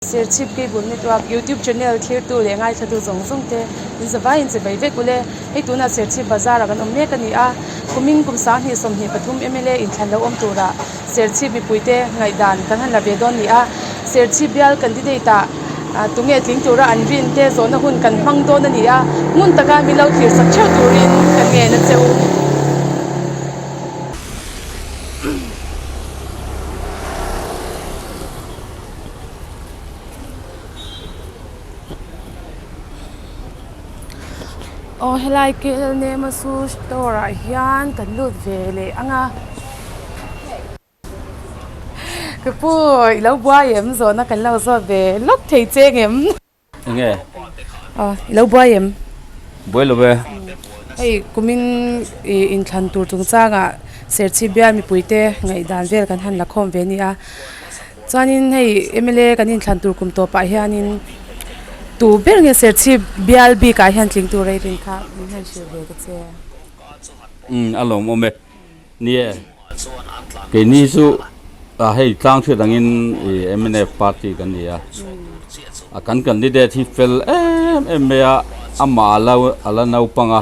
Serchhip Cable Network YouTube channel thlirtu leh ngaithlatu zawng zawng te in zavaiin che bai vek ule. Hei tunah Serchhip bazar ah kan awm mek a ni a, kumin kum 2023 mla inthlan lo awm turah Serchhip mipuite ngaihdan kan han la ve dawn a ni a. Serchhip bial candidate ah tunge tling tura an rin te zawhna hun kan hmang dawn a ni a, ngun taka min lo thlir sak theuh turin ka ngen a che u. Aw helai K_L name a chu store ah hian kan lut ve leh ang a ka pu i lo buai em zawhna kan lo zawt ve lawk thei che ngem. Enge? Aw, i lo buai em? Buai lo ve. Hei, kumin i inthlan tur chungchangah Serchhip bial mipuite ngaihdan vel kan han la khawm ve a ni a. Chuanin hei mla kan inthlan tur kum tawpah hianin tu ber nge Serchhip bial bikah hian tling tur a i rin kha min han hrilh ve ta che. Umm, a lawmawm e. Nia, keini chu hei tlang hriat angin mnf party kan ni a, a kan candidate hi fel em em mai a, amah a lo a la naupang a,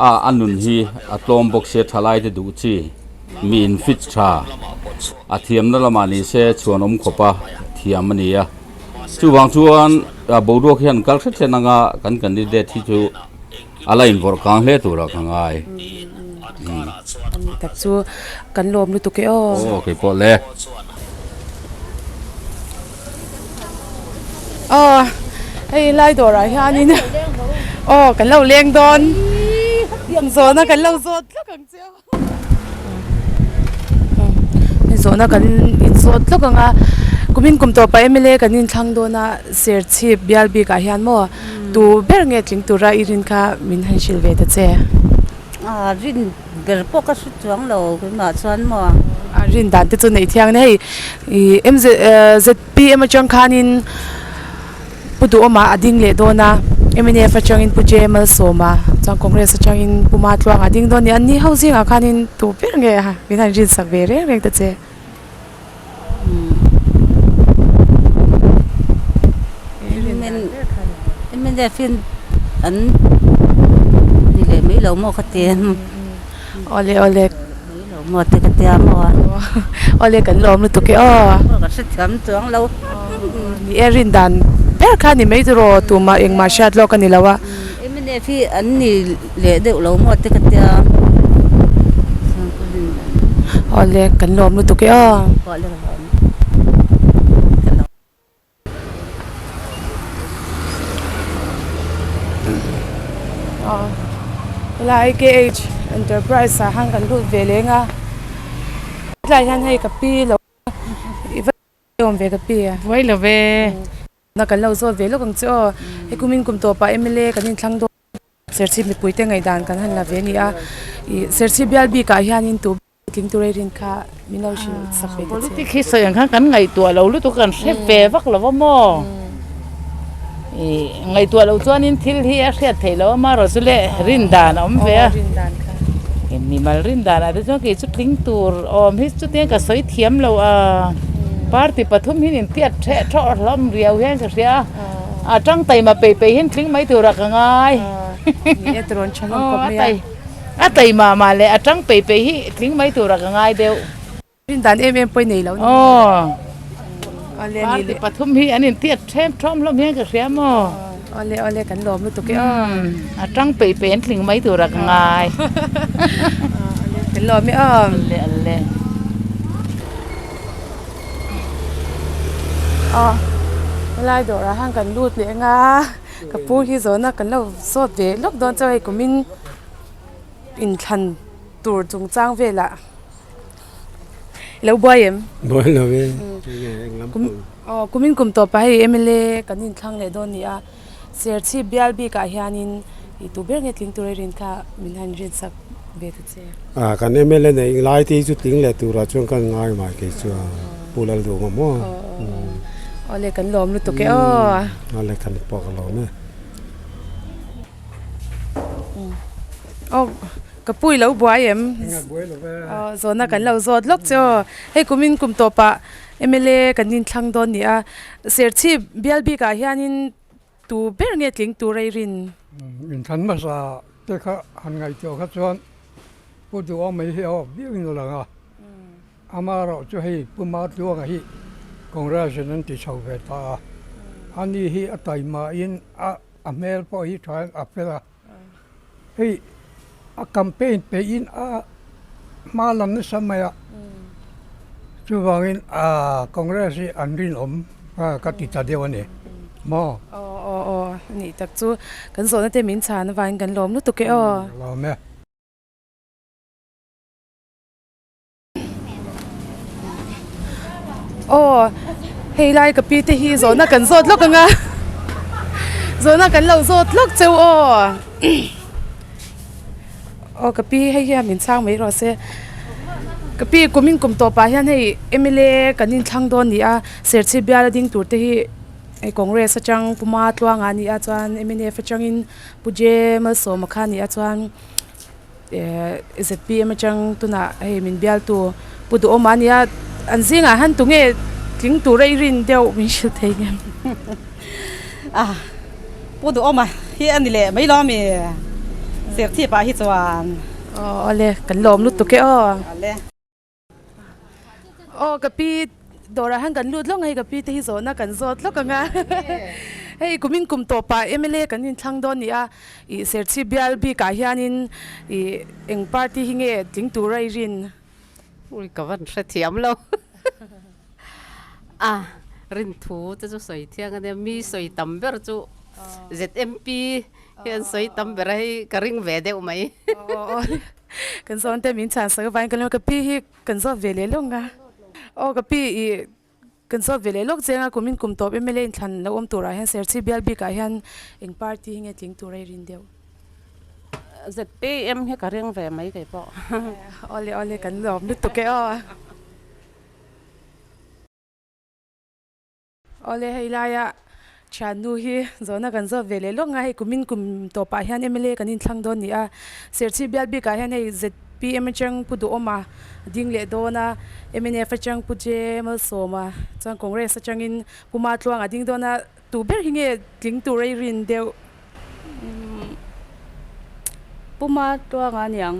a a nun hi a tlawm bawk sia thalai te duh chi mi in fit tha a thiamna lamah ni se chhuanawm khawp a thiam a ni a, chuvang chuan boruak hian kal hret hret anga kan candidate hi chu. A la invawrh kang hle turah ka ngai. Ani tak chu kan lawm lutuk e aw. Aw kei pawh le. Aw hei lai dawrah hianin aw kan lo leng dawn zawhna kan lo zawt tluk ang che aw. Zawhna kan inzawt tlawk ang a, kumin kum tawpah mla kan inthlang dawn a, Serchhip bial bikah hian maw tu ber nge tling tura i rin kha min han hrilh ve ta che? A rin ber pawh ka hre chuang lo keimah chuan maw. A rin dan te chu neih thiang a ni hei ih MZ zpm atang khanin Pu Duhawma a ding leh dawn a, mnf atangin Pu J Malsawma chuan Congress atangin Pu Matluanga a ding dawn a ni. An ni ho zingah khanin tu ber nge min han rinsak ve reng reng ta che. Mnf in an ni leh mai lo maw ka ti. Awle awle. Mai lo maw te ka tia maw a. Awle kan lawm lutuk e aw. Ka hrethiam chuang lo. Ni e rin dan ber kha ni mai tiraw tumah engmah hriat lawk a ni lo a. Mnf hi an ni leh deuh lo maw te ka tia. Awle kan lawm lutuk e aw. Awle ka lawm. Helai KH Enterprise ah khan kan lut ve leng a tlai hian hei ka pi lo i va awm ve ka pi a buai lo ve na kan lo zawt ve lawk ang che aw hei kumin kum tawpah mla kan inthlang dawn Serchhip mipuite ngaihdan kan han la ve a ni a ih Serchhip bial bikah hianin tu Tling tur ei rin kha min lo hrilh sak ve ta che. Politic hi sawi ang khan kan ngaihtuah lo lutuk kan hre ve vak lo va maw? Ih ngaihtuah loh chuanin thil hi a hriat theih loh a marawh chu le rin dan a awm ve a. Rin dan kha. Mimal rin dan ah te chuan kei chu tling tur awm hi chutiang ka sawi thiam lo a. Party pathum hian intiat ṭheh ṭhawh hlawm riau hian ka hria a. A ṭang taima peih peih hian tling mai turah ka ngai. Ni e tirawn ṭhahnem khawp mai a. A tei mah mah leh a tang peih peih hi tling mai tura ka ngai deuh. Rin dan em em pawh i nei lo ni. Aw. Party pathum hi an intiat ṭhem ṭhawm hlawm hian ka hria maw. Awle awle kan lawm lutuk e aw. A tang peih peih an tling mai tura ka ngai. Kan lawm e aw. Awle awle. Aw helai dawrah hian kan lut leh anga ka pu hi zawhna kan lo zawt ve lawk dawn chuan hei kumin. Inthlan tur chungchang velah i lo buai em? Buai lo e, enge eng lam pawh. Aw kumin kum tawpah hei mla kan inthlang leh dawn ni a, Serchhip bial bikah hianin i tu ber nge tling tur i rin kha min han rinsak ve ta che. A kan mla neih lai te hi chu tling leh turah chuan kan ngai mai kei chu a Pu Lalduhma maw. Awle kan lawm lutuk e aw. Awle kan pawh ka lawm e. Aw ka pu i lo buai em? Aw zawhna kan lo zawt lawk che aw. Hei kumin kum tawpah MLA kan inthlang dawn ni a, Serchhip bial bikah hianin tu ber nge tling tur a i rin? Inthlan hmasa te kha han ngaihtuah kha chuan Pu Duhawm mai hi a awk viau in a lang a, amaherawh chu hei Pu Matluanga hi Congress in an ti chho ve ta a, ani hi a taimahin a hmel pawh hi thain a fel a. Hei a campaign peihin a hma lam nasa mai a, chuvangin aa Congress hi an rinawm ka ti ta deuh a ni maw? Aw aw aw a nih tak chu kan zawhna te min chhan avangin kan lawm lutuk e aw. Lawm e. Aw hei lai ka pi te hi zawhna kan zawt lawk ang a zawhna kan lo zawt lawk cheu aw aw ka pi hei hian min chhang mai rawh se ka pi kum in kum tawpah hian hei M L A kan inthlang dawn a ni a serchhip bial a ding tur te hi hei congress atang Pu Matluanga a ni a chuan M N F atangin Pu J Malsawma kha a ni a chuan. Ehh zpm atang tunah hei min bialtu Pu Duhawma a nia an zingah han tunge tling tur a i rin deuh min hrilh thei ngem. Ah Pu Duhawma hi a ni leh mai lo ami Serchhip ah hi chuan. Aw awle kan lawm lutuk e aw. Awle. Aw ka pi dawrah hian kan lut lawk a hei ka pi te hi zawhna kan zawt lawk ang a hei kumin kum tawpah mla kan inthlang dawn a ni a ih Serchhip bial bikah hianin ih eng party hi nge tling tura i rin? Ui ka van hrethiam lo a rinthu te chu sawi thiang a nia mi sawi tam ber chu ZMP hi an sawi tam ber a hei ka ring ve deuh mai. Kan zawn te min chhan sak avangin ka lawm a, ka pi hi kan zawt ve leh lawk nga. Aw ka pi ih kan zawt ve leh lawk cheng a, kumin kum tawp MLA inthlan lo awm turah hian Serchhip bial bikah hian eng party hi nge tling tur a i rin deuh? ZPM hi ka ring ve mai kei pawh. Awle awle kan lawm lutuk e aw. Awle hei laia thiannu hi zawhna kan zawt ve leh lawk nga hei kumin kum tawpah hian mla kan inthlang dawn a ni a Serchhip bial bikah hian hei zpm atang Pu Duhawma a ding leh dawn a mnf atang Pu J Malsawma chuan Congress atangin Pu Matluanga a ding dawn a tu ber hi nge tling tur a i rin deuh? Pu Matluanga a niang.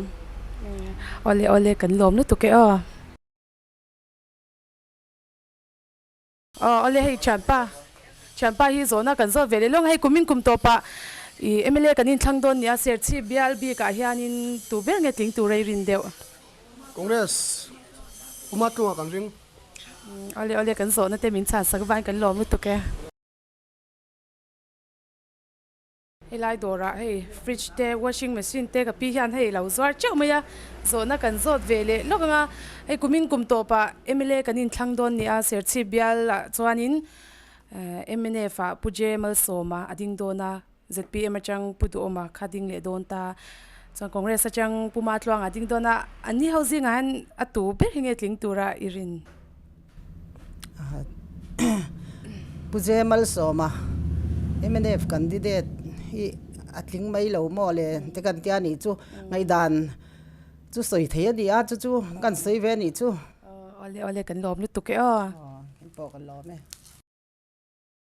Awle awle kan lawm lutuk e aw. Aw awle hei thianpa thianpa hi zawhna kan zawt ve leh lawng a hei kumin kum tawpah ih mla kan inthlang dawn nia Serchhip bial bikah hianin tu ber nge tling tur a i rin deuh. Congress Puma tlungah kan ring. Awle awle kan zawhna te min chhan sak vain kan lawm lutuk e. Helai dawrah hei fridge te washing machine te ka pi hian hei lo zuar teuh mai a, zawhna kan zawt ve leh lawk ang a, hei kumin kum tawpah mla kan inthlang dawn ni a, Serchhip bialah chuanin mnf ah Pu J Malsawma a ding dawn a, zpm atang Pu Duhawma kha ding leh dawn ta, chuan Congress atang Pu Matluanga a ding dawn a, an ni ho zingah hian a tu ber hi nge tling tura i rin? Pu J Malsawma mnf candidate hi a tling mai lo maw le te kan tia nih chu ngaihdan chu sawi thei a ni a chu chu kan sawi ve a nih chu. Awle awle kan lawm lutuk e aw. Aw pawh kan lawm e.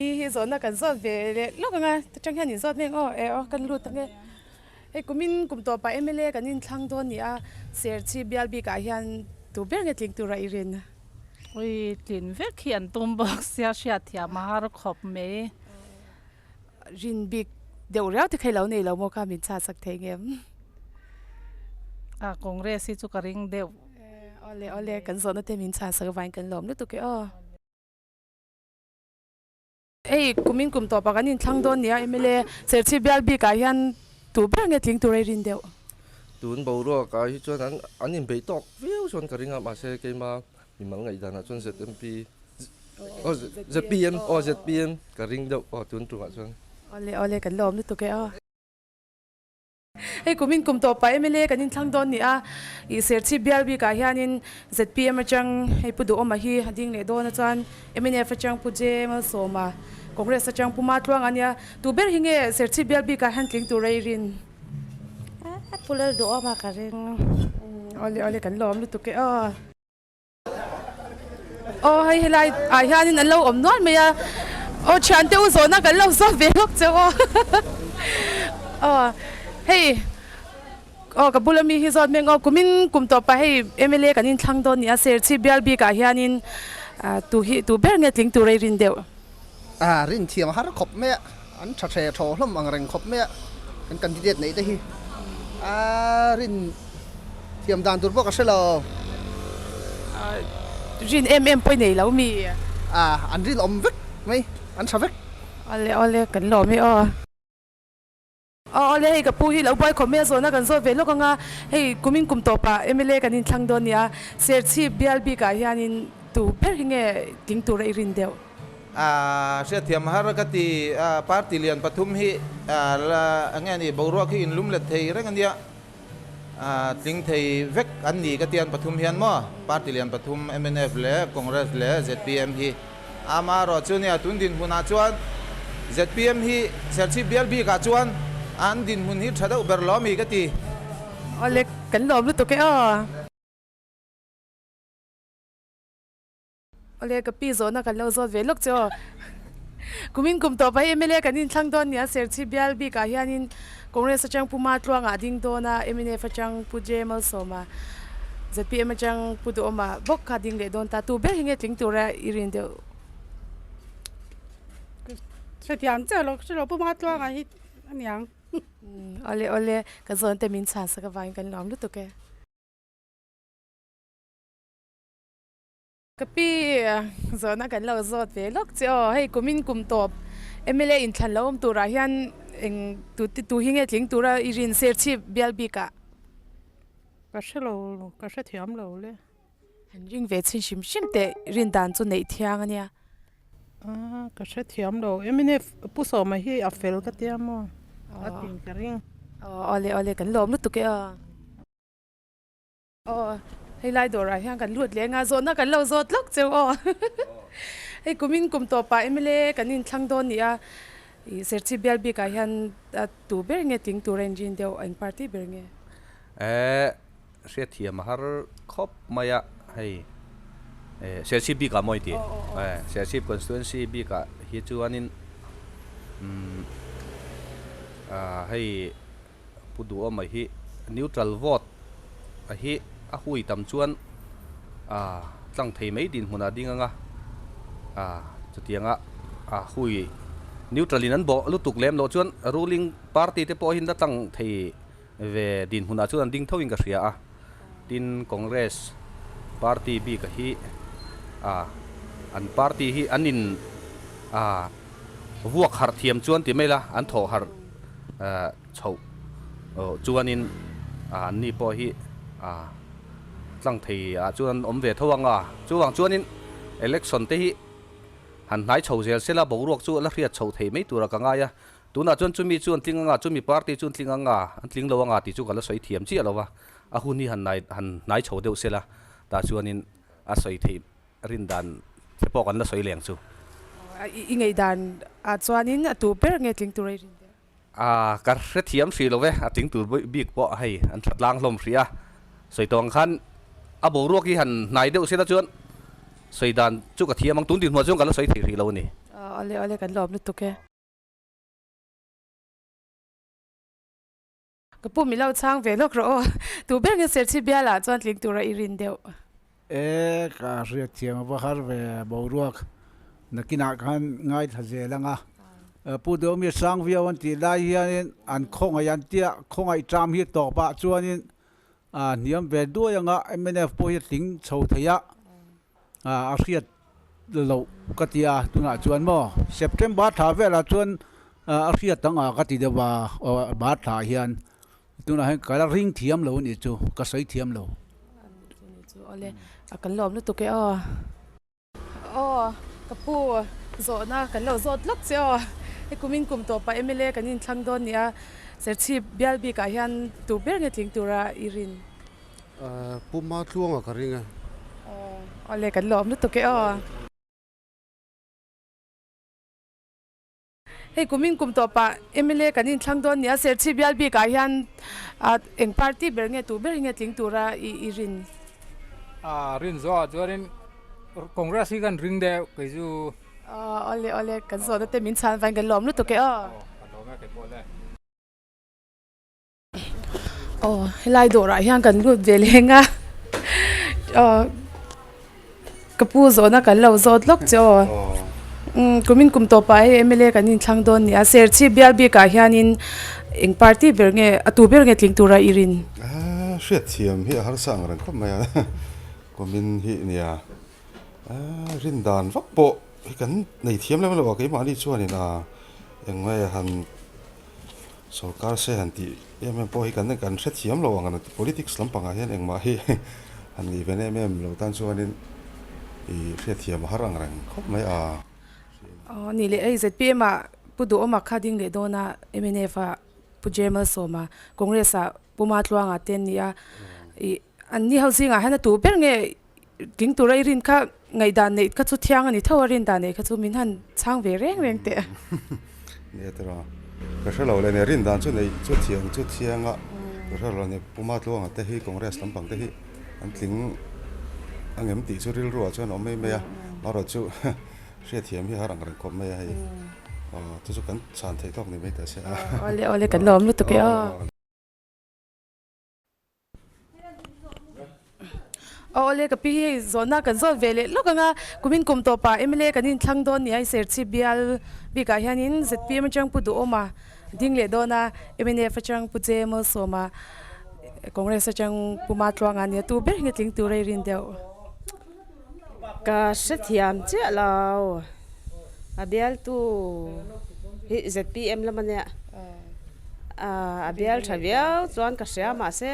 Hi hi zawhna kan zawt ve leh lawk ang a atang hian inzawt mek aw eh aw kan lut ang e hei kumin kum tawpah mla kan inthlang dawn a ni a Serchhip bial bikah hian tu ber nge tling tura i rin? Ui tlin vek hi an tum bawk sia hriatthiam a har khawp mai. Rin bik deuh riau te kha i lo nei lo maw kha min chah sak thei ngem? A Congress hi chu ka ring deuh. Awle awle kan zawhna te min chah sak avangin kan lawm lutuk e aw. Hei kumin kum tawpah kan inthlang dawn nia mla Serchhip bial bikah hian tu ber nge tling tur a i rin deuh? Tun boruak ah hi chuan an an inbeih tawk viau chuan ka ring a mahse keima mimal ngaihdan ah chuan ZMP aw zpm aw zpm ka ring deuh aw tun tumah chuan. Awle awle kan lawm lutuk e aw. Hei kumin kum tawpah mla kan inthlang dawn ni a, ih Serchhip bial bikah hianin zpm atang hei Pu Duhawma hi a ding leh dawn a chuan mnf atang Pu J Malsawma, Congress atang Pu Matluanga a nia, tu ber hi nge Serchhip bial bikah hian tling tur a i rin? Pu Lalduhawma ka ring. Awle awle kan lawm lutuk e aw. Aw hei helai ah hianin an lo awm nual mai a, aw thiante u zawhna kan lo zawt ve lawk chauh aw aw hei aw ka bula mi hi zawt mek aw kumin kum tawpah hei mla kan inthlang dawn nia Serchhip bial bikah hianin tu hi tu ber nge tling tur a i rin deuh. A rin thiam har khawp mai a, an tha the thaw hlawm ang reng khawp mai a, kan candidate neih te hi a rin thiam dan tur pawh ka hre lo. Rin em em pawh i nei lo mi? A, an rinawm vek mai, an tha vek. Awle awle, kan lawm e aw. Aw awle hei ka pu hi lo buai khawp mai a zawhna kan zawt ve lawk anga hei kumin kum tawpah mla kan inthlang dawn nia Serchhip bial bikah hianin tu ber hi nge tling tura i rin deuh? A hriatthiam har ka ti a party lian pathum hi la enge a ni boruak hi inlum let thei reng ania tling thei vek an ni ka ti an pathum hian maw party lian pathum mnf leh Congress leh zpm hi. Amaherawhchu nia tun dinhmunah chuan zpm hi Serchhip bial bikah chuan an dinhmun hi tha deuh ber lo ami ka ti. Awle kan lawm lutuk e aw. Awle ka pi zawhna kan lo zawt ve lawk che aw. Kumin kum tawp ah hi mla kan inthlang dawn nia Serchhip bial bikah hianin Congress atang Pu Matluanga a ding dawn a, mnf atang Pu J Malsawma, zpm atang Pu Duhawma bawk kha a ding leh dawn ta. Tu ber hi nge tling tura i rin deuh? Hrethiam chiah lo, hre lo Pu Matluanga hi a niang. Awle awle, ka zawn te min chhan sak avangin kan lawm lutuk e. Ka pi zawhna kan lo zawt ve lawk che aw, hei kumin kum tawp mla inthlan lo awm turah hian eng tu tu hi nge tling tura i rin Serchhip bial bikah? Ka hre lo, ka hre thiam lo le. Han ring ve chhin hrim hrim teh rin dan chu neih thiang a nia. Aaa ka hre thiam lo, mnf Pu Sawma hi a fel ka tia maw? A tin ka ring. Aw awle awle kan lawm lutuk e aw. Aw, hei lai dawrah hian kan lut leh anga zawhna kan lo zawt lawk cheu aw. Hei kumin kum tawpah mla kan inthlang dawn nia, ih Serchhip bial bikah hian tu ber nge tling tur a inrin deuh, eng party ber nge? Eh, hriatthiam a har khawp mai a, hei eh Serchhip bikah maw i ti? Eh, Serchhip constituency bikah hi chuanin umm ah hei Pu Duhawma hi neutral vote a hi a hui tam chuan ah tlang thei mai dinhmunah a ding ang a, ah chutianga a hui neutral in an bawh lutuk lem loh chuan ruling party te pawh hian la tlang thei ve dinhmunah chuan an ding tho in ka hria a, tin Congress party bik a hi ah an party hi an in ah vuak harh thiam chuan ti mai la an thawh harh chhoh chuanin an ni pawh hi tlang thei ah chuan an awm ve tho ang a, chuvang chuanin election te hi han hnai chho zel sela boruak chu la hriat chhoh thei mai tura ka ngai a, tunah chuan chumi chu an tling anga chumi party chu an tling anga an tling lo anga tih chu ka la sawi thiam chiah lo va, a hun hi han han hnai chho deuh sela tah chuanin a sawi theih Rin dan che pawh kan la sawi leng chu. I ngaih dan ah chuanin a tu ber nge tling tur a i rin deuh? A, ka hrethiam hrih lo ve, a tling tur bik pawh hei an tha tlang hlawm hrih a. Sawi tawh ang khan a boruak hi han hnai deuh sela chuan sawi dan chu ka thiam ang, tun dinhmuah chuan ka la sawi thei hrih lo a ni. Awle awle kan lawm lutuk e. Ka pu mi lo chhang ve lawk rawh aw. Tu ber nge Serchhip bialah chuan tling tura i rin deuh? E, ka hriat thiam a va har ve boruak nakinah khan ngaithla zel ang a. Pu Dawmi sang viau an tih lai hianin an khawngaih an tia, khawngaih ṭam hi tawpah chuanin a hniam ve duai ang a, mnf pawh hi a tling chho thei a, a hriat loh ka ti a tunah chuan maw September thla velah chuan a hriat ang a ka ti deuh a aw bar thla ah hian tunah hian ka la ring thiam lo a nih chu ka sawi thiam lo. Awle a kan lawm lutuk e aw. Aw ka pu zawhna kan lo zawt lawk che aw hei kumin kum tawpah mla kan inthlang dawn nia Serchhip bial bikah hian tu ber nge tling tura i rin? Pu Matluanga ka ring e. Aw awle kan lawm lutuk e aw. Hei kumin kum tawpah mla kan inthlang dawn nia Serchhip bial bikah hian eng party ber nge tu ber hi nge tling tura i rin? A rin zawhah chuanin. Congress hi kan ring deuh kei chu. Awle awle kan zawhna te min chhan vain kan lawm lutuk e aw. Ka lawm e kei pawh le. Aw helai dawrah hian kan lut ve leng a aw ka pu zawhna kan lo zawt lawk che aw umm kumin kum tawpah hei mla kan inthlang dawn a ni a Serchhip bial bikah hianin eng party ber nge a tu ber nge tling tura i rin. Hriatthiam hi a harsa ang reng khawp mai a. Kumin hi nia rin dan vak pawh hi kan nei thiam lem lo a keimahni chuanin a eng nge han sorkar se han tih em em pawh hi kan kan hre thiam lo ang politics lampangah hian engmah hi han nih ven em em lo tan chuanin ih hriatthiam a har ang reng khawp mai a. Aw ni leh hei zpm ah Pu Duhawma kha ding leh dawn a mnf ah Pu Jamal Sawma Congress ah Pu Matluanga te an ni a ih An ni ho zingah hian a tu ber nge tling tura i rin kha ngaihdan neih kha chu thiang a ni tho a, rin dan neih kha chu min han chhang ve reng reng teh a. Nia tiraw, ka hre lo le nia rin dan chu neih chu thiang chu thiang a, ka hre lo nia Puma Tluanga te hi Congress lampang te hi an tling angem tih chu rilruah chuan a awm mai mai a, amaherawh chu hriatthiam hi a har ang reng khawp mai a hei, aw chu chu kan chhan theih tawk ni mai teh se a. Awle awle kan lawm lutuk e aw. Aw awle ka pi hei zawhna kan zawt ve leh lawk ang a, kumin kum tawpah mla kan inthlang dawn nia Serchhip bial bikah hianin zpm atang Pu Duhawma ding leh dawn a, mnf atang Pu J Malsawma, Congress atang Pu Matluanga nia tu ber hi nge tling tur a i rin deuh. Ka hrethiam chiah lo, a bialtu hi zpm lam ania. A bial tha viau chuan ka hria mahse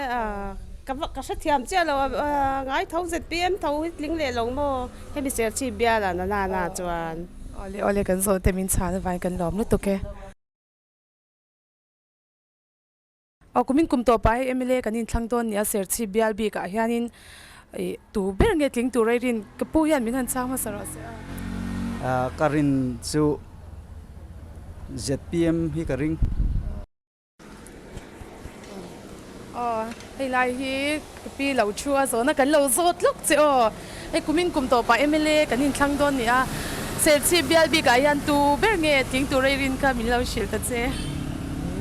ka ka hrethiam chiah lo a ngai tho zpm tho hi tling leh lo maw hemi Serchhip bial ah nana na chuan. Awle awle kan zawh te min chhan avangin kan lawm lutuk e. Aw kumin kum tawpah hei mla kan inthlang dawn nia Serchhip bial bikah hianin ih tu ber nge tling tur a i rin ka pu hian min han chhang hmasa rawh se a. Ka rin chu zpm hi ka ring. Aw hei lai hi ka pi lo thu a zawhna kan lo zawt lawk che aw. Hei kumin kum tawpah mla kan inthlang dawn ni a, Serchhip bial bikah hian tu ber nge tling tur a i rin kha min lo hrilh ta che.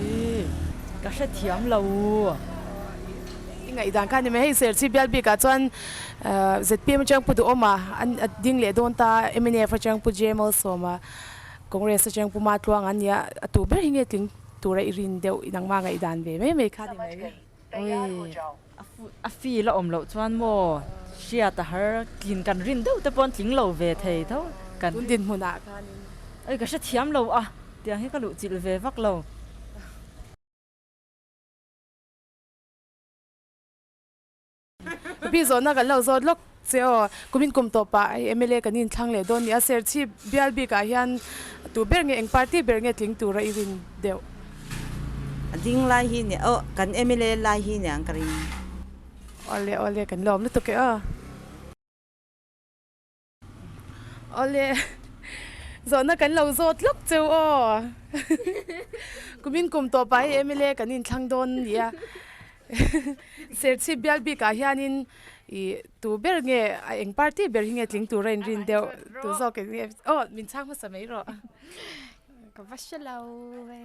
Ih ka hrethiam lo. I ngaihdan kha a ni mai. Hei Serchhip bial bikah chuan zpm atang Pu Duhawma a ding leh dawn ta a, mnf atang Pu J Malsawma, Congress atang Pu Matluanga an nia, a tu ber hi nge tling tura i rin deuh i nangmah ngaihdan ve mai mai kha a ni mai. Ui, a feel a awm loh chuan maw hriat a har tlin kan rin deuh te pawh an tling lo ve thei tho kan. Tun dinhmunah khanin. Ui ka hrethiam lo a, tiang hi ka luh chilh ve vak lo. Pi zawhna kan lo zawt lawk che aw. Kumin kum tawpah hei mla kan inthlang leh dawn nia. Serchhip bial bikah hian tu ber nge eng party ber nge tling tura i rin deuh? A ding lai hi nia aw kan mla lai hi nia ang ka ring. Awle awle kan lawm lutuk e aw. Awle, zawhna kan lo zawt lawk cheu aw. Kumin kum tawpah hei mla kan inthlang dawn a nia. Serchhip bial bikah hianin ih tu ber nge a eng party ber hi nge tling tura inrin deuh tu zawk eng nge aw min chhang hmasa mai rawh. Ka va hre lo ve.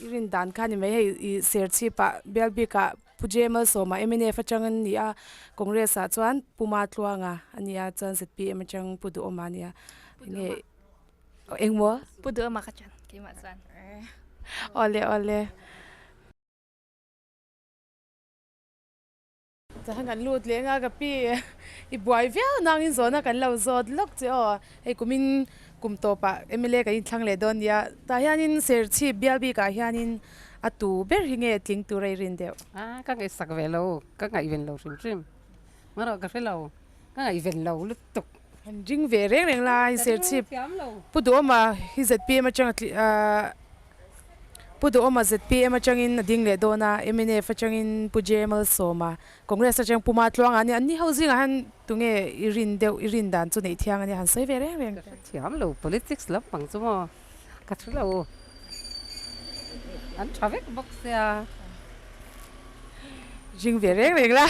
I rin dan kha a ni mai hei ih Serchhipah bial bikah Pu J Malsawma mnf atang an ni a, Congress ah chuan Pu Matluanga a ni a, chuan zpm atang Pu Duhawma a ni a, enge engmaw? Pu Duhawma ka chuan keimah chuan. Awle awle. Chuan kan lut leh anga ka pi i buai viau nangin zawhna kan lo zawt lawk che aw, hei kumin kum tawpah mla kan inthlang leh dawn nia, tah hianin Serchhip bial bikah hianin A tu ber hi nge tling tur a i rin deuh? A, ka ngaihsak ve lo, ka ngaihven lo hrim hrim. Marawh ka hre lo, ka ngaihven lo lutuk. Han ring ve reng reng lai Serchhip Pu Duhawma hi zpm atang a Pu Duhawma zpm atangin a ding leh dawn a, mnf atangin Pu J Malsawma, Congress atang Pu Matluanga a nia, an ni ho zingah hian tunge i rin deuh, i rin dan chu neih thiang a nia, han sawi ve reng reng. Ka hrethiam lo, politics lampang chu maw. Ka thu lo. An tha vek bawk sia. Ring ve reng reng la.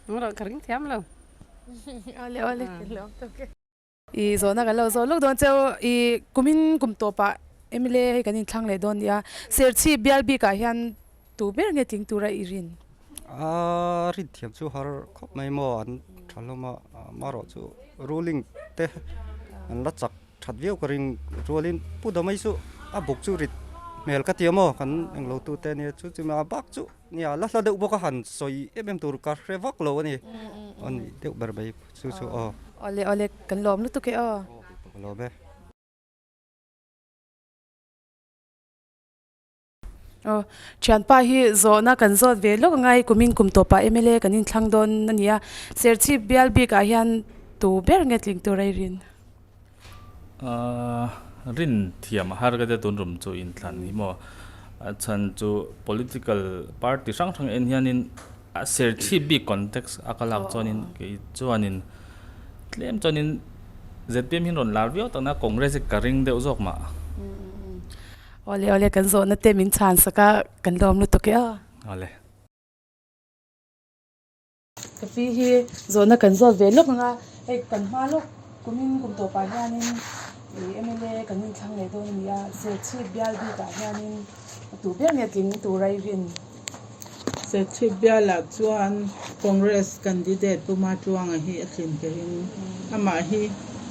Rawh ka ring thiam lo. Awle awle kan lawm tawk e. I zawhna kan lo zawh lawk dawn cheu i kumin kum tawpah MLA hei kan inthlang leh dawn nia. Serchhip bial bikah hian tu ber nge tling tura i rin? A rin thiam chu har khawp mai maw an tha hlawm a, amaherawh chu ruling te an la chak that viau ka ring rualin Pu Damai chu a buk chu rit hmel ka ti a maw kan englo tute ania chu chu a bak chu nia la hla deuh bawk a han sawi em em tur ka hre vak lo a ni a ni deuh ber mai chu chu aw. Awle awle kan lawm lutuk e aw. Ka lawm e. Aw, thianpa hi zawhna kan zawt ve lawk angai kumin kum tawpah mla kan inthlang dawn a ni a, Serchhip bial bikah hian tu ber nge tling tur a i rin? Aaa, rin thiam a har ka tia tun rum chu inthlan hi maw, a chhan chu political party hrang hrang en hianin a Serchhip bik context a ka lak chuanin kei chuanin tlem chuanin zpm hi rawn lar viau takna Congress hi ka ring deuh zawk mah. Awle awle kan zawhna te min chhan sak a kan lawm lutuk e aw. Awle. Ka pi hi zawhna kan zawt ve lawk ang a, hei kan hma lawk kumin kum tawpah hianin ih mla kan inthlang leh dawn a ni a, Serchhip bial bikah hianin a tu ber nge tling tur a i rin? Serchhip bialah chuan Congress candidate Pu Matluanga hi a tlin ka ring. Amah hi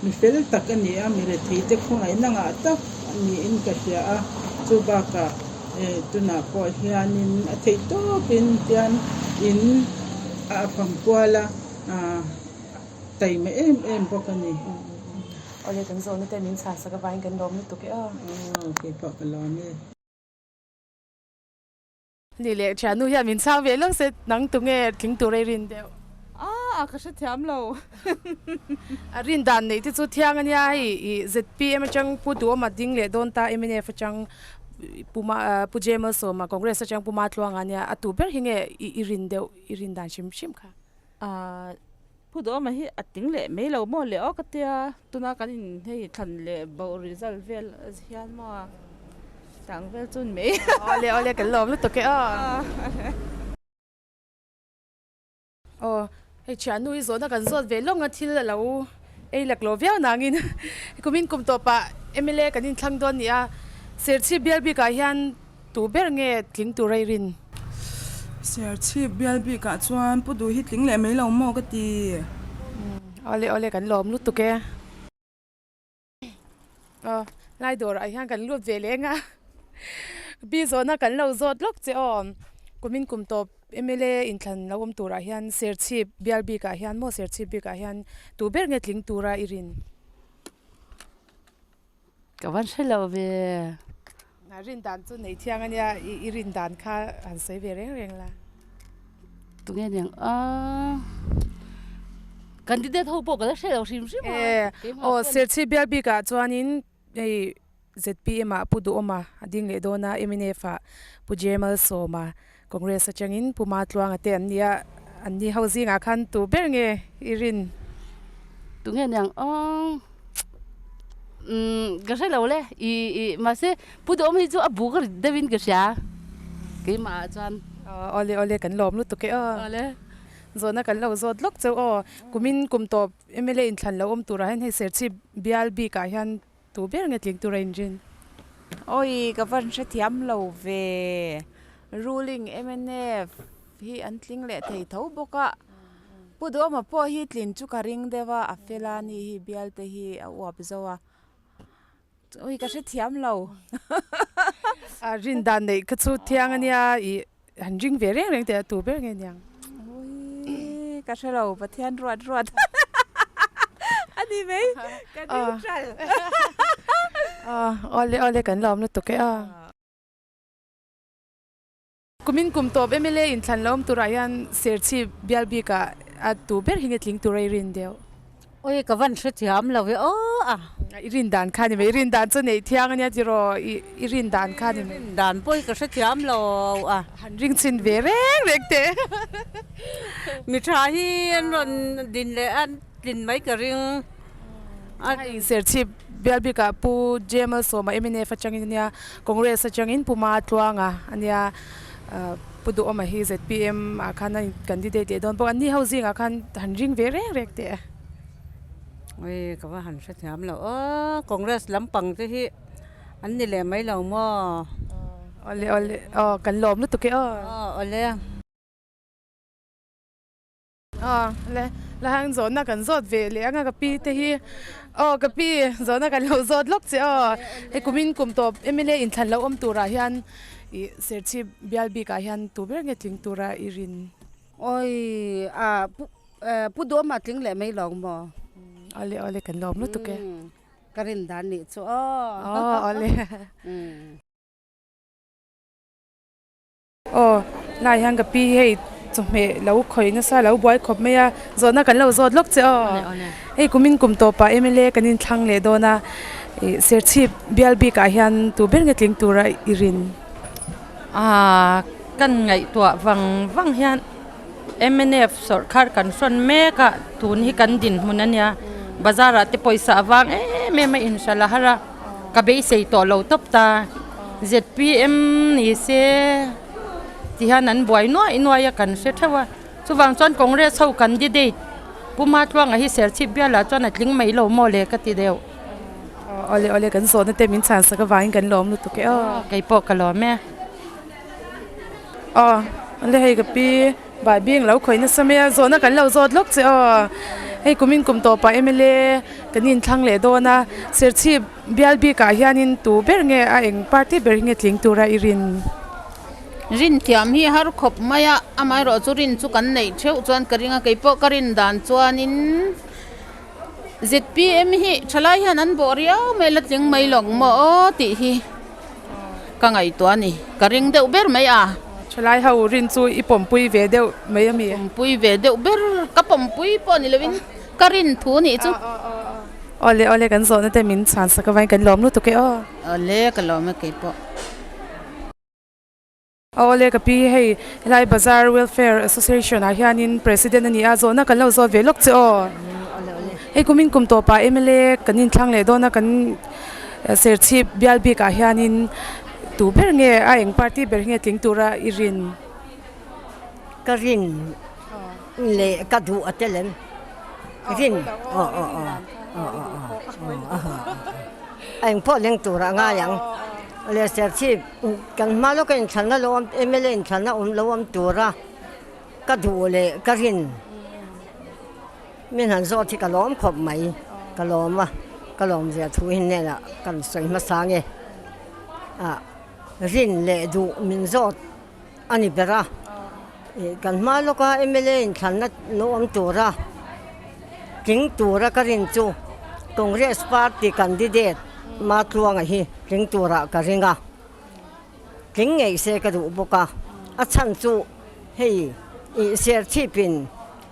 mi fel tak a ni a, mi retheite khawngaihna ngah tak a niin ka hria a. Chu bakah tunah pawh hianin a theih tawpin tian in a fang kual a, taima em em bawk a ni. Awle kan zawhna te min chhan sak avangin kan lawm lutuk e aw. Aw keipawh ka lawm e. Ni leh thiannu hian min chhang ve lawk se nang tunge tling tur ei rin deuh? Ah ka hrethiam lo. A rin dan neih te chu thiang a nia hei i zpm atang Pu Duhawma ding leh dawn ta mnf atang Pu Ma Pu J Malsawma Congress atang Pu Matluanga nia a tu ber hi nge i rin deuh i rin dan hrim hrim kha? Ah Pu Duhawma hi a tling leh mai lo maw le aw ka tia tuna kan in hei thlan leh bo result vel hian maw tang vel chu ni mai. Awle awle kan lawm lutuk e aw. Aw hei thiannu hi zawhna kan zawt ve lawng a thil a lo ei lak lo viau nangin kumin kum tawpah mla kan inthlang dawn ni a Serchhip bial bikah hian Tu ber nge tling tur a i rin? Serchhip bial bikah chuan Pu Duh hi tling leh mai lo maw ka ti. Awle awle kan lawm lutuk e. Aw lai dawrah hian kan lut ve leng a, bi zawhna kan lo zawt lawk che aw. Kumin kum tawp mla inthlan lo awm turah hian Serchhip bial bikah hian maw Serchhip bikah hian tu ber nge tling tura i rin? Ka van hre lo ve. A rin dan chu nei thiang a nia, i rin dan kha han sawi ve reng reng la. Tunge niang a candidate ho pawh ka la hre lo hrim hrim a. E aw Serchhip bial bikah chuanin hei zpm ah Pu Duhawma a ding leh dawn a, mnf ah Pu Jemalsawma, Congress atangin Pu Matluanga te an ni a, an ni ho zingah khan tu ber nge i rin? Tunge niang aw umm ka hre lo le i i mahse Pu Duhawm hi chu a buk a rit deuhin ka hria keimah ah chuan. Aw awle awle kan lawm lutuk e aw. Awle. Zawhna kan lo zawt lawk chauh aw. Kumin kum tawp mla inthlan lo awm turah hian hei Serchhip bial bikah hian Tu ber nge tling tur a inrin? Awi ka van hrethiam lo ve. Ruling mnf hi an tling leh thei tho bawk a. Pu Duhawma pawh hi tlin chu ka ring deuh a, a fel a ni hi bial te hi a uap zo a. Awi ka hrethiam lo. A rin dan neih kha chu thiang a nia i han ring ve reng reng teh a tu ber nge niang. Awii ka hre lo Pathian ruat ruat a ni mai ka neutral. Awle awle kan lawm lutuk e a. Kumin kum tawp mla inthlan lo awm turah hian Serchhip bial bikah a tu ber hi nge tling tur a i rin deuh? Oi ka van hrethiam lo e aw a. I rin dan kha ni mai, i rin dan chu neih thiang ania tiraw i rin dan kha ni mai. I rin dan pawh hi ka hrethiam lo a. Han ring chhin ve reng reng teh. Mi tha hi an rawn din leh a tlin mai ka ring. Hei Serchhip bial bikah Pu J Malsawma mnf atangin ania, Congress atangin Pu Matluanga ania. Pu Duhawma hi zpm ah khan a in candidate leh dawn bawk a, ni ho zingah khan han ring ve reng reng teh a. Ui ka va han hrethiam lo aw, Congress lampang te hi an ni leh mai lo maw? Awle awle aw kan lawm lutuk e aw. Aw awle. Aw le la hang zawhna kan zawt ve leh anga ka pi te hi aw ka pi zawhna kan lo zawt lawk che aw hei kumin kum tawp mla inthlan lo awm turah hian ih Serchhip bial bikah hian tu ber nge tling tura i rin? Awi a pu pu Duhawma tling leh mai lo maw? Awle awle kan lawm lutuk e. Ka rin dan nih chu aw. Aw awle. Aw, lai hian ka pi hei chawhmeh lo khawih nasa lo buai khawp mai a, zawhna kan lo zawt lawk che aw. Hei kumin kum tawpah mla kan inthlang leh dawn a, ih Serchhip bial bikah hian tu ber nge tling tura i rin? Aaa, kan ngaihtuah vang vang hian mnf sawrhkhar kan hrawn mek a, tun hi kan dinhmun a nia, bazar ah te pawisa avang em em a inhralh a har a. Ka beisei tawh lo tawp ta. Zpm ni se ti hian an buai nuai nuai a kan hre theuh a. Chuvang chuan Congress ho candidate Pu Matluanga hi Serchhip bialah chuan a tling mai lo maw le ka ti deuh. Awle awle kan zawhna te min chhan sak avangin kan lawm lutuk e aw. Keipawh ka lawm e. Aw awle hei ka pi. Bai bing lo khawih nasa mai a, zawhna kan lo zawt lawk che aw. Hei kumin kum tawpah mla kan inthlang leh dawn a, Serchhip bial bikah hianin tu ber nge a eng party ber hi nge tling tura i rin? Rin thiam hi har khawp mai a, amaherawh chu rin chu kan neih theuh chuan ka ring a, keipawh ka rin dan chuanin zpm hi thalai hian an bawh riau mai la tling mai lawng maw aw tih hi. Ka ngaihtuah a ni. Ka ring deuh ber mai a. Thalai ho rin chu i pawmpui ve deuh mai a mi? Pawmpui ve deuh ber, ka pawmpui pawh ni lovin ka rin thu nih chu. Awle awle kan zawhna te min chhan sak avangin kan lawm lutuk e aw. Awle ka lawm e keipawh. Awle ka pi hei helai Bazar Welfare Association ah hianin President a ni a, zawhna kan lo zawt ve lawk che aw. Hei kumin kum tawpah mla kan inthlang leh dawn a kan Serchhip bial bikah hianin tu ber nge a eng party ber hi nge tling tura i rin? Ka rin leh ka duh a tel em? Rin aw aw aw aw aw aw a eng pawh leng tura a ngai ang. Le Serchhip kan hma lawka inthlanna lo awm mla inthlanna awm lo awm tura ka duh leh ka rin. Min han zawt hi ka lawm khawp mai, ka lawm a, ka lawm zia thu hi hnenah kan sawi hmasa nge. Ah, rin leh duh min zawt a ni ber a, ih kan hma lawka mla inthlanna lo awm tura tling tura ka rin chu Congress party candidate Matluanga hi tling turah ka ring a, tling ngei se ka duh bawk a, a chhan chu hei ih Serchhipin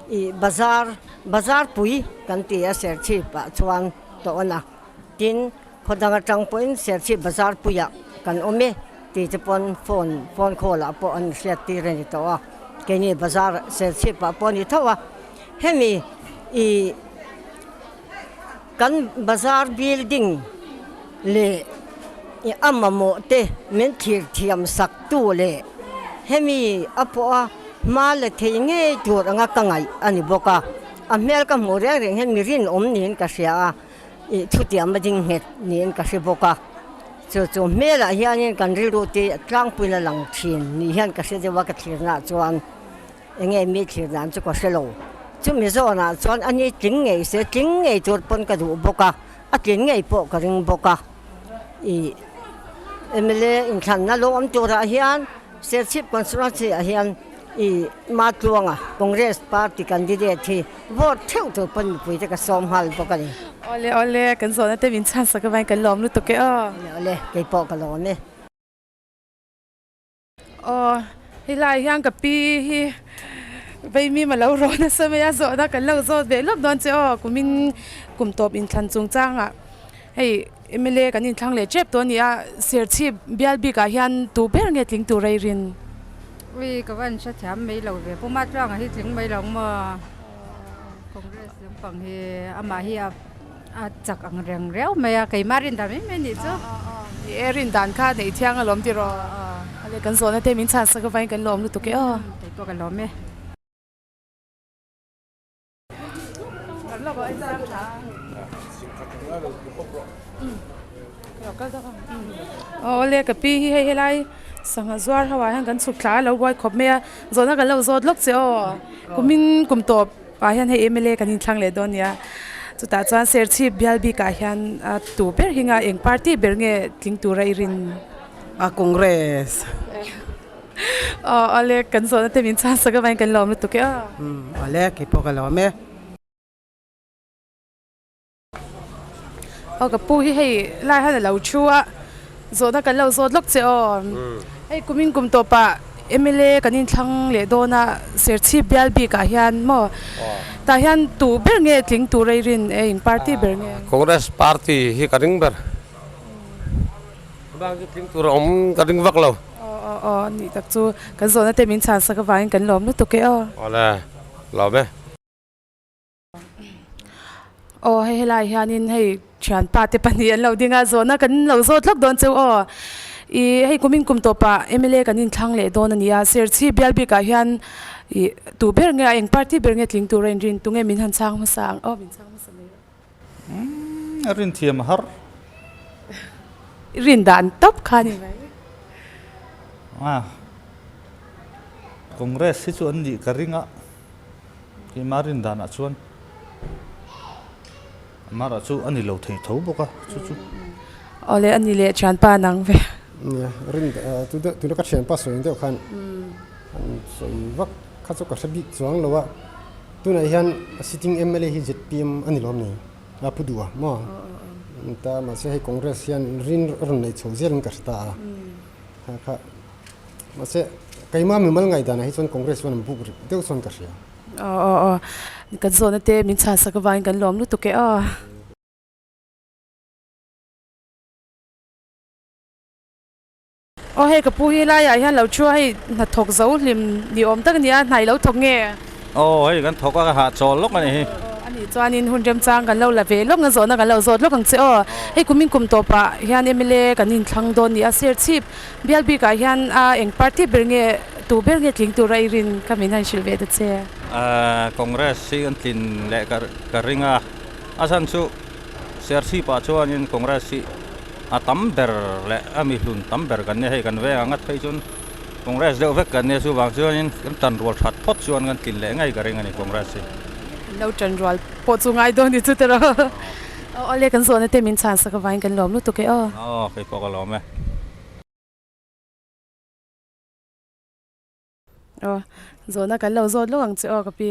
Ih bazar, bazar pui kan ti a Serchhip ah chuan tawn a, tin khaw dang atang pawhin Serchhip bazar puiah kan awm e tih te pawn phone phone call ah pawh an hriat tir a ni tawh a, keini bazar Serchhip ah pawh a ni tho a, hemi ih kan bazar building leh ih a mamawh te min thlir thiam sak tu leh hemi a pawh a hma la thei ngei tur anga ka ngaih a ni bawk a, a hmel ka hmuh reng reng hian mi rinawm niin ka hria a, ih thutiam a ding nghet niin ka hre bawk a, chu chu hmelah hianin kan rilru te tlangpuiin a lang thin ni hian ka hre deuh a ka thlirnaah chuan. Enge mi thlir dan chu ka hre lo. Chumi zawnah chuan a ni tling ngei se, tling ngei tur pawn ka duh bawk a, a tlin ngei pawh ka ring bawk a. Ih mla inthlanna lo awm turah hian Serchhip Constituency ah hian ih Matluanga Congress party candidate hi vote theuh tur pawn mipui te ka sawm nghal bawk a ni. Awle awle, kan zawhna te min chhan sak avangin kan lawm lutuk e aw. Awle awle, keipawh ka lawm e. Aw, helai hian ka pi hi Veimim a lo rawn nasa mai a, zawhna kan lo zawt ve lawk dawn che aw, kumin kum tawp inthlan chungchangah hei mla kan inthlang leh tep tawh a ni a, Serchhip bial bikah hian tu ber nge tling tur a i rin? Ui, ka van hrethiam mai lo ve, Puma Tluanga hi tling mai lo maw? Congress lampang hi amah hi a. A chak ang reng reuh mai a, keimah rin dan mai mai nih chu. Ni e, rin dan kha neih thiang alawm tiraw? Ale kan zawhna te min chhan sak avangin kan lawm lutuk e aw. Kei pawh ka lawm e. Awle ka pi hi hei helai sangha zuar ho ah hian kan chhuk thla a lo buai khawp mai a zawhna kan lo zawt lawk che aw kumin kum tawp ah hian hei M L A kan inthlang leh dawn nia chutah chuan serchhip bial bik ah hian a tu ber hi nga eng party ber nge tling tura i rin a congress. Aw awle kan zawhna te min chhan sak avangin kan lawm lutuk e aw. Awle kei pawh ka lawm e. Aw ka pu hi hei lai hian a lo thu a zawhna kan lo zawt lawk che aw. Hei kumin kum tawpah MLA kan inthlang leh dawn a Serchhip bial bikah hian maw tah hian tu ber nge tling tur a i rin e eng party ber nge? Congress party hi ka ring ber. Bang chu tling tur a awm ka ring vak lo. Aw aw aw nih tak chu kan zawhna te min chhan sak avangin kan lawm lutuk e aw. Awle lawm e. Aw hei helai hianin hei thianpa te pahnih an lo ding a zawhna kan lo zawt lawk dawn cheu aw. Ih hei kumin kum tawpah mla kan inthlang leh dawn a ni a Serchhip bial bikah hian ih tu ber nge a eng party ber nge tling tur a inrin tunge min han chhang hmasa ang aw min chhang hmasa mai rawh. Umm a rin thiam a har. I rin dan tawp kha ni mai. Ah Congress hi chu an nih ka ring a, keimah rin danah chuan amah chu a ni lo thei tho bawk a chu chu. Awle a ni leh thianpa nang ve. Nia rin tuna ka thianpa sawi deuh khan an sawi vak kha chu ka hre bik chuang lo a. Tunah hian sitting mla hi zpm a ni lawm ni? A pu duh a maw? Ta mahse hei Congress hian rin a rawn nei chho zelin ka hre ta a. Kha kha mahse keimah mimal ngaihdanah hi chuan Congress chuan an buk rih deuh chuan ka hria. Aw aw aw kan zawhna te min chhansak avangin kan lawm lutuk e aw. Aw hei ka pu hi laiah hian lo thu a hei hnathawk zo hlim ni awm tak a ni a hna i lo thawk nge? Aw hei kan thawk a ka hahchawl lawk a ni hi. Aw a nih chuanin hun remchang kan lo la ve lawk na zawhna kan lo zawt lawk ang che aw. Hei kumin kum tawpah hian mla kan inthlang dawn ni a Serchhip bial bikah hian a eng party ber nge tu ber nge tling tura i rin kha min han hrilh ve ta che. Congress hi an tlin leh ka ring a, a chhan chu Serchhipah chuanin Congress hi A tam ber leh a mi hlun tam ber kan nia hei kan veng ang a phei chuan Congress deuh vek kan nia chuvang chuanin kan tan rual that phawt chuan kan tlin leh ngei ka ring a ni Congress hi. Kan lo tan rual pawh chu ngai dawn ni chu tiraw. Aw awle kan zawhna te min chhan sak avangin kan lawm lutuk e aw. Aw kei pawh ka lawm e. Aw, zawhna kan lo zawt lawk ang che aw ka pi.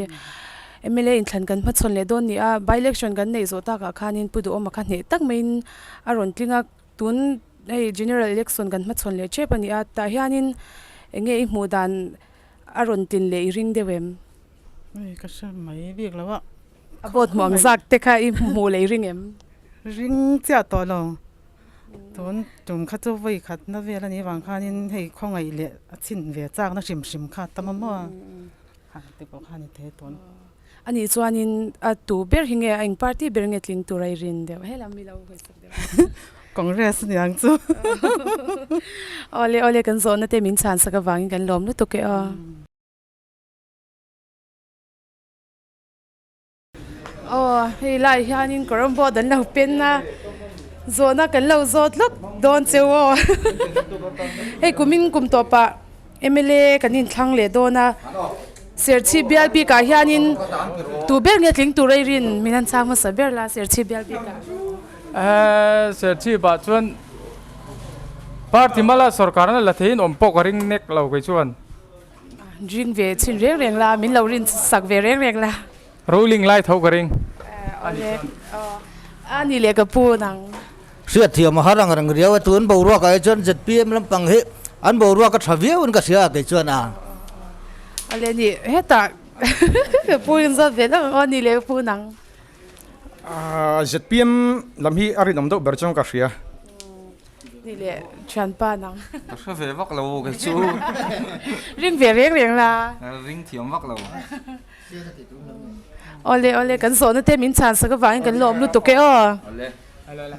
Mla inthlan kan hmachhawn leh dawn ni a, by election kan neih zawh takah khanin Pu Duhawma kha hneh tak maiin a rawn tling a, tun hei general election kan hmachhawn leh tep a ni a, tah hianin eng nge i hmuh dan a rawn tlin leh i ring deuh em? Hei ka hre mai bik lo a. A vote hmuh ang zak te kha i hmuh leh i ring em? Ring chiah tawh lo. Tun tum kha chu vawi khatna vel a nih avang khanin hei khawngaih leh a chhin ve chakna hrim hrim kha a tam a maw a te pawh kha a ni thei tun. A nih chuanin a tu ber hi nge a eng party ber nge tling tur a i rin deuh helam mi lo hawi sak deuh. Congress a ni ang chu. Awle awle kan zawhna te min chhan sak avangin kan lawm lutuk e aw. Aw hei lai hianin carrom board an lo pen a zawhna kan lo zawt lawk dawn cheu aw hei kumin kum tawpah mla kan inthlang leh dawn a Serchhip bial bikah hianin tu ber nge tling tur a i rin min han chhang hmasa ber la Serchhip bial bikah. Eee Serchhip ah chuan party mala sorkar na la theiin awm pawh ka ring nek lo kei chuan. Ring ve chhin reng reng la, min lo rin sak ve reng reng la. Rolling lai tho ka ring. Awle, a ni leh ka pu nang. Hriat thiam a har ang reng riau a, tun boruak ah hi chuan zpm lampang hi an boruak a tha viau in ka hria a kei chuan a. Awle ni, hetah ka pu in zawt ve lawk ang aw ni leh ka pu nang. Zpm lam hi a rinawm deuh ber chuan ka hria. Ni leh thianpa nang. Ka hre ve vak lo kei chu. Ring ve reng reng la. Ring thiam vak lo. Awle awle kan zawhna te min chhan sak avangin kan lawm lutuk e aw. Awle.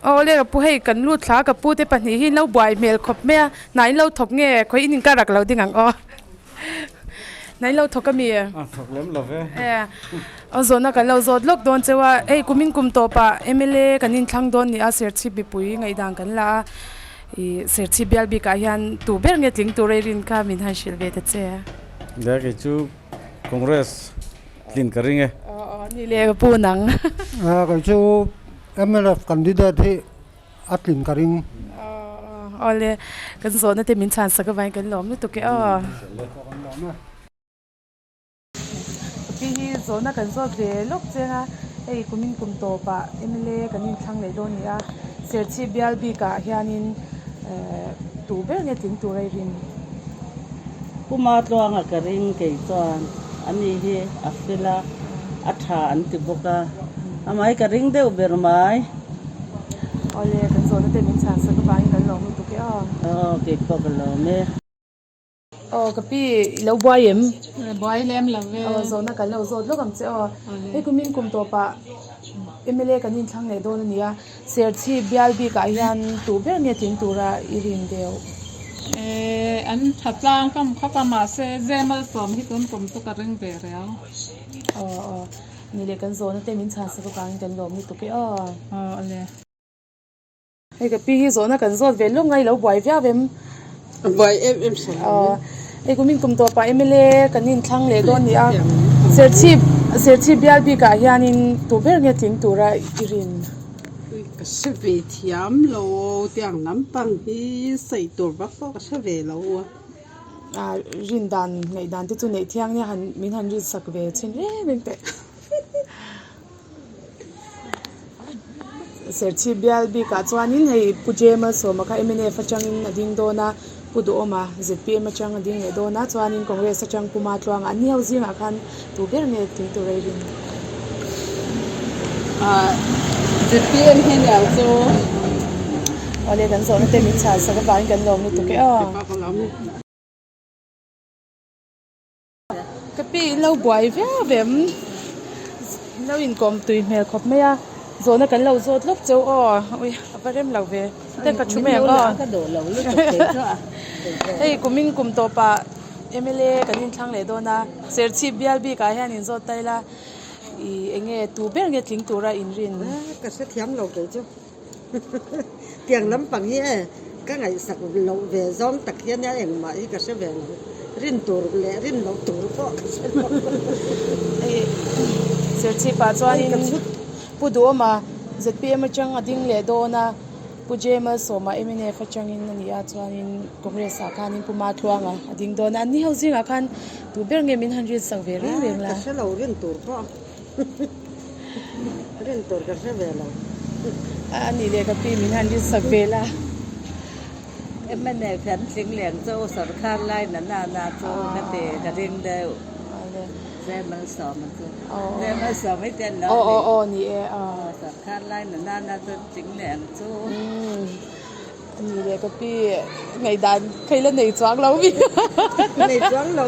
Awle ka pu hei kan lut thla ka pu te pahnih hi in lo buai hmel khawp mai a, hna in lo thawk nge khawi in inkar rak lo ding ang aw. Hna in lo thawk a mi? A thawk lem lo ve. E aw zawhna kan lo zawt lawk dawn cheu a, hei kumin kum tawpah mla kan inthlang dawn ni a, Serchhip mipui ngaihdan kan la a, ih Serchhip bial bikah hian tu ber nge tling tur a i rin kha min han hrilh ve ta che. Dai kei chu Congress tlin ka ring e. Aw aw ni le ka pu nang. A kei chu mnf candidate hi a tlin ka ring. Aw aw le kan zawhna te min chhan sak avangin kan lawm lutuk e aw. Ka pi hi zawhna kan zawt ve lawk cheng a, hei kumin kum tawpah mla kan inthlang leh dawn a ni a, Serchhip bial bikah hianin ehh tu ber nge tling tur a i rin? Puma tluanga ka ring kei chuan ani hi a fel a, a tha an ti bawk a, amah hi ka ring deuh ber mai. Awle kan zawhna te min chhan sak avangin kan lawm lutuk e aw. Aw kei pawh ka lawm e. Aw ka pi i lo buai em? Buai lem lo ve. Aw zawhna kan lo zawt lawk ang che aw. Hei kumin kum tawpah mla kan inthlang leh dawn a ni a. Serchhip bial bikah hian tu ber nge tling tura i rin deuh? Eh, an tha tlang hlawm khawp a, mahse Zemalsawm hi tun kum chu ka ring ve riau. Aw aw, ni leh kan zawhna te min chhan sak avangin kan lawm lutuk e aw. Aw ale. Hei ka pi hi zawhna kan zawt ve lawk ngai lo buai viau em? Buai em em hre lo. Aw, hei kumin kum tawpah mla kan inthlang leh dawn a ni a, Serchhip Serchhip bial bikah hianin tu ber nge tling tura i rin? Ka hre ve thiam lo tiang lampang hi sawi tur vak pawh ka hre ve lo a. A rin dan ngaih dan te chu neih thiang nia han min han rin sak ve chhin reng reng teh. Serchhip bial bikah chuanin hei Pu J Malsawma kha mnf atangin a ding dawn a, Pu Duhawma zpm atang a ding leh dawn a, chuanin Congress atang Pu Matluanga an ni ho zingah khan tu ber nge tling tur a i rin? Ahh zpm hi aniang chu. Awle kan zawhna te min chhan sak avangin kan lawm lutuk e aw. Ka pi in lo buai viau vem in lo inkawm tui hmel khawp mai a zawhna kan lo zawt lawk cheu aw ui a va rem lo ve heta ka thu mai ang aw hei kumin kum tawpah mla kan inthlang leh dawn a serchhip bial bikah hian inzawt ta ila ih eng nge tu ber nge tling tura inrin. Ka hrethiam lo kei chu. Tiang lampang hi e ka ngaihsak loh ve zawng tak hian a engmah hi ka hre ve lo. Rin tur leh rin loh tur pawh ka hre lo. Hei Serchhip ah chuanin Pu Duhawma zpm atang a ding leh dawn a, Pu J Malsawma mnf atangin a ni a, chuanin Congress ah khanin Pu Matluanga a ding dawn a, an ni ho zingah khan tu ber nge min han rin sak ve reng reng la? Ka hre lo rin tur pawh. Rin tur ka hre ve lo. A nih leh ka pi min han rin sak ve la. Mnf an tling leng chu sorkar lai na na na chu ka ti ka ring deuh. Zemalsawma chu. Zemalsawma hi ten lo ni. Aw aw ni e. Sorkar lai na na na chu tling leng chu. Ni leh ka pi ngaihdan kha ila nei chuang lo mi. Nei chuang lo.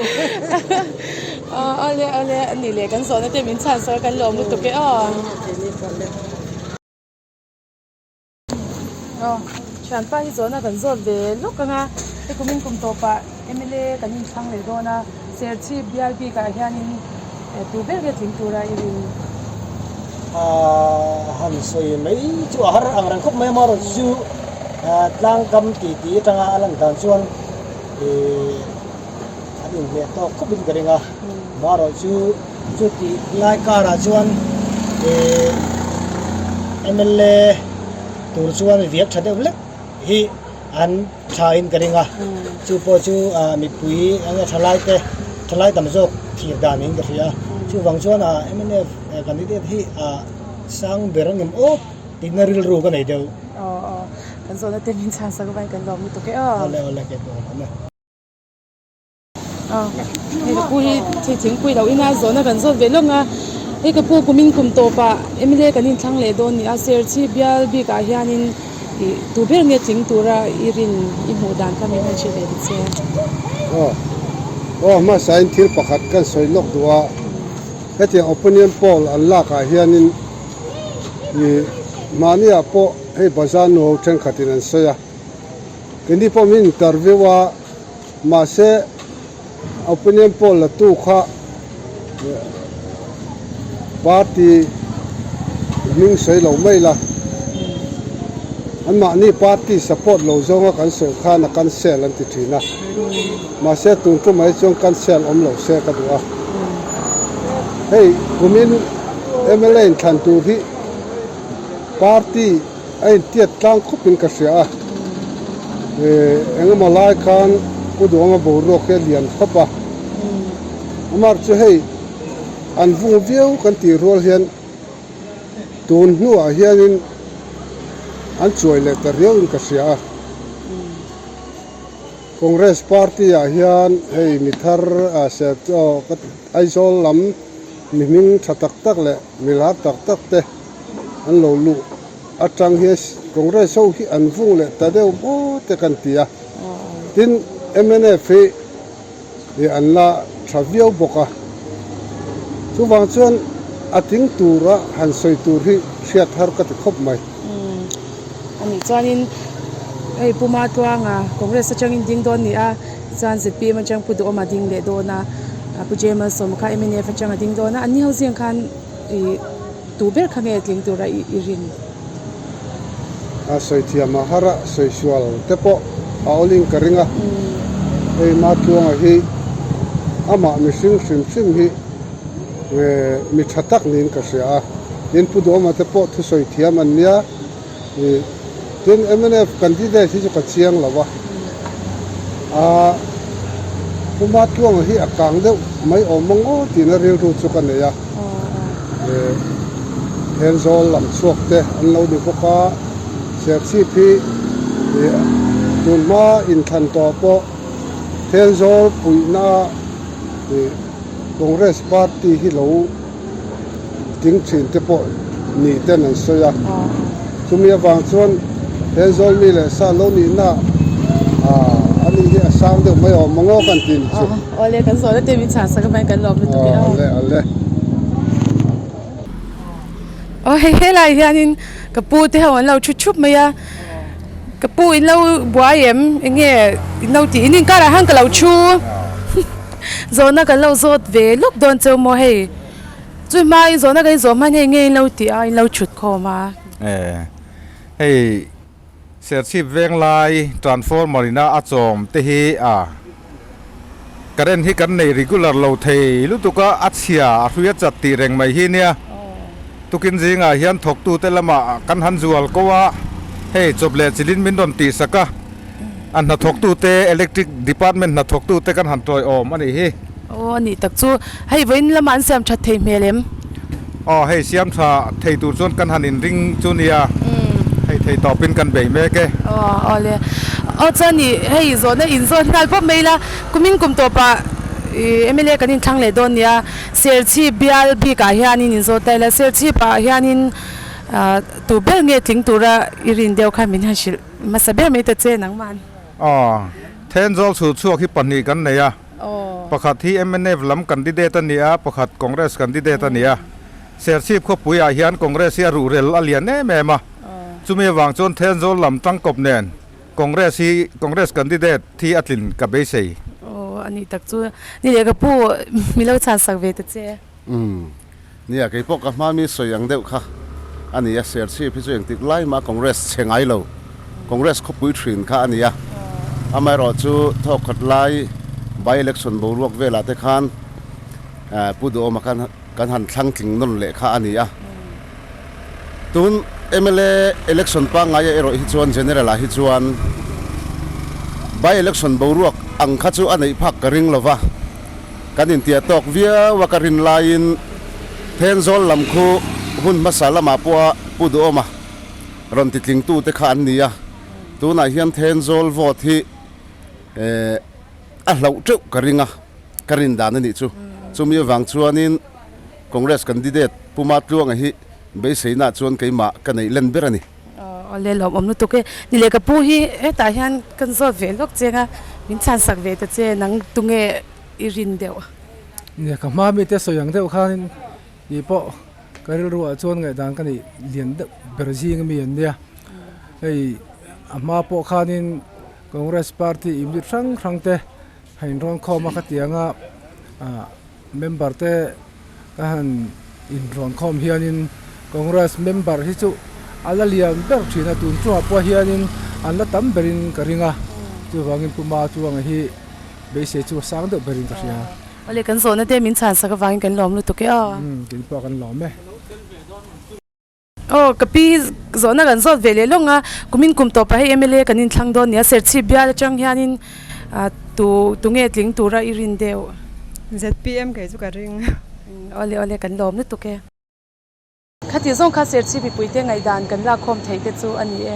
Awle awle ni leh kan zawhna te min chhan sawi kan lawm lutuk e aw. Aw thianpa hi zawhna kan zawt ve lawk ang a, hei kumin kum tawpah mla kan inthlang leh dawn a, Serchhip bial bikah hianin tu ber nge tling tura i rin? Han sawi mai chu a har ang reng khawp mai amaherawhchu chu tlangkam ti tih atanga a lan dan chuan ih an inhmeh tawk khawp in ka ring a amaherawhchu chu tih lai karah chuan ih mla tur chuan viak tha deuh hlek hi an tha in ka ring a chu pawh chu ah mipui eng nge thalai te thalai tam zawk thlir dan in ka hria chuvang chuan ah mnf candidate hi ah sang ber a ngem awp tihna rilru ka nei deuh. Aw aw kan zawhna te min chhan sak avangin kan lawm lutuk e aw. Awle awle kei pawh ka lawm e. Hei ka pu hi thei thingpui loh ina zawhna kan zawt ve lawk a, hei ka pu kumin kum tawpah mla kan inthlang leh dawn ni a, Serchhip bial bikah hianin ih tu ber nge tling tura i rin i hmuh dan kha min han hrilh ve ta che. Aw aw hmasain thil pakhat kan sawi lawk duh a, hetiang opinion poll an lakah hianin ih mahniah pawh. hei bazar nu ho thenkhatin an sawi a, keini pawh min interview a mahse opinion poll la tu kha party hming sawi lo mai la anmahni party support lo zawnga kan sawi khan a cancel an ti thin a mahse tun tumah hi chuan cancel awm lo se ka duh a hei kumin M_L_A inthlan tur hi party a intiat tlang khawpin ka hria a engemaw lai khan Pu Duhawma boruak hi a lian khawp a amar chu hei an vung viau kan tih rual hian tun hnuah hianin an chuai leh ta riauin ka hria a Congress party ah hian hei mi thar Aizawl lam mi hming tha tak tak leh mi lar tak tak te an lo luh atang hian Congress ho hi an vung leh ta deuh maw te kan ti a, tin mnf hi ih an la tha viau bawk a, chuvang chuan a tling tura han sawi tur hi hriat har ka ti khawp mai. Anih chuanin hei Pu Matluanga Congress atangin ding dawn ni a, tichuan zpm atang Pu Duhawma ding leh dawn a, Pu J Malsawma kha mnf atang a ding dawn a, anni ho zing khan ih Tu ber kha nge tling tura i rin? A sawi thiam a har a, sawi sual te pawh a awlin ka ring a. Hei Matluanga hi amah mihring hrim hrim hi mi tha tak niin ka hria a. Tin Pu Duhawma te pawh thusawi thiam an nia. Tin mnf candidate hi chu ka chiang lo a. Aa Pu Matluanga hi a kang deuh mai awm ang aw tihna rilru chu ka nei a. Thenzawl lam chhuak te an lo ni bawk a, Serchhip hi tunhma inthlan tawh pawh Thenzawl puihna Congress party hi lo tling thin te pawh ni ten an sawi a, chumi avang chuan Thenzawl mi leh sa lo nihna ah ani hi a sang deuh mai awm ang aw kan tih ni chu. Awle kan zawhna te min chhan sak avangin kan lawm lutuk e aw. Awle awle. Aw hei helai hianin ka pu te ho an lo thu thup mai a, ka pu in lo buai em enge in lo tih in inkarah hian ka lo thu. Zawhna kan lo zawt ve lawk dawn cheu maw hei? Chu hmain zawhna kan inzawh hman hei nge in lo tih a, in lo thut khawm a. E, hei Serchhip Venglai transformer ina a chawm te hi a current hi kan nei regular lo thei lutuk a, a chhia a hrui a chat tih reng mai hi nia. Tukin zingah hian thawktute lamah kan han zual ko a, hei chawp leh chilin min rawn tihsak a. A hnathawktute, electric department hnathawktute kan han tawiawm a nih hi. Aw a nih tak chu, hei vawiin lamah an siam that thei hmel em? Aw hei siam tha thei tur chuan kan han inring chu nia, hei thei tawpin kan bei mek e. Aw aw le, aw chuan ih hei zawhna inzawn nghal pawp mai ila, kumin kum tawpah ih mla kan inthlang leh dawn nia, Serchhip bial bikah hianin inzawt ta ila, Serchhipah hianin tu ber nge tling tura i rin deuh kha min han hrilh. Hmasa ber mai ta che nangman. Aw, Thenzawl chhulchhuak hi pahnih kan nei a. Pakhat hi mnf lam candidate a ni a, pakhat Congress candidate a ni a. Serchhip khawpuiah hian Congress hi a ruhrel a lian em em a. Chumi avang chuan Thenzawl lam tangkawp nen Congress hi Congress candidate hi a tlin ka beisei. Aw, a nih tak chu. Ni leh ka pu, mi lo chhansak ve ta che. Umm. Nia, kei pawh ka hma mi sawi ang deuh kha a ni a, Serchhip hi chu engtik lai mah Congress chhe ngai lo, Congress khawpui thin kha a ni a. Amaherawh chu thawk khat lai by election boruak velah te khan Pu Duhawma khan kan han thlang tling nawn leh kha a ni a. Tun mla election pangngaia erawh hi chuan General ah hi chuan by election boruak ang kha chu a neih phak ka ring lova, kan intiah tawk viau a ka rin laiin Thenzawl lam khu hun hmasa lamah pawha Pu Duhawma rawn titlingtu te kha an ni a, tunah hian Thenzawl vote hi a hlauh teuh ka ring a, ka rin dan a nih chu. Chumi avang chuanin. Congress candidate Pu Matluanga hi beiseina chuan keimah ka neih len ber a ni. Awle lawmawm lutuk e. Ni leh ka pu hi hetah hian kan zawt ve lawk cheng a, min chhansak ve ta che nang tunge i rin deuh? Nia ka hma mite sawi ang deuh khanin tih pawh ka rilruah chuan ngaihdan ka neih lian deuh ber zing ami an nia. Hei a hma pawh khanin Congress party unit hrang hrang te a inrawn khawm a khatianga member te ka han inrawn khawm hianin Congress member hi chu a la lian ber thin a, tun chungah pawh hianin an la tam berin ka ring a, chuvangin Pu Machuanga hi beisei chu a sang deuh berin ka hria. Awle kan zawhna te min chhansak avangin kan lawm lutuk e aw. Umm kei pawh kan lawm e. Aw ka pi zawhna kan zawt ve leh lawng a, kumin kum tawpah hei mla kan inthlang dawn nia, Serchhip bial atang hianin tu tunge tling tura i rin deuh? ZPM kei chu ka ring. Awle awle kan lawm lutuk e. Khati zawng kha Serchhip mipuite ngaihdan kan lakkhawm theih te chu a ni e.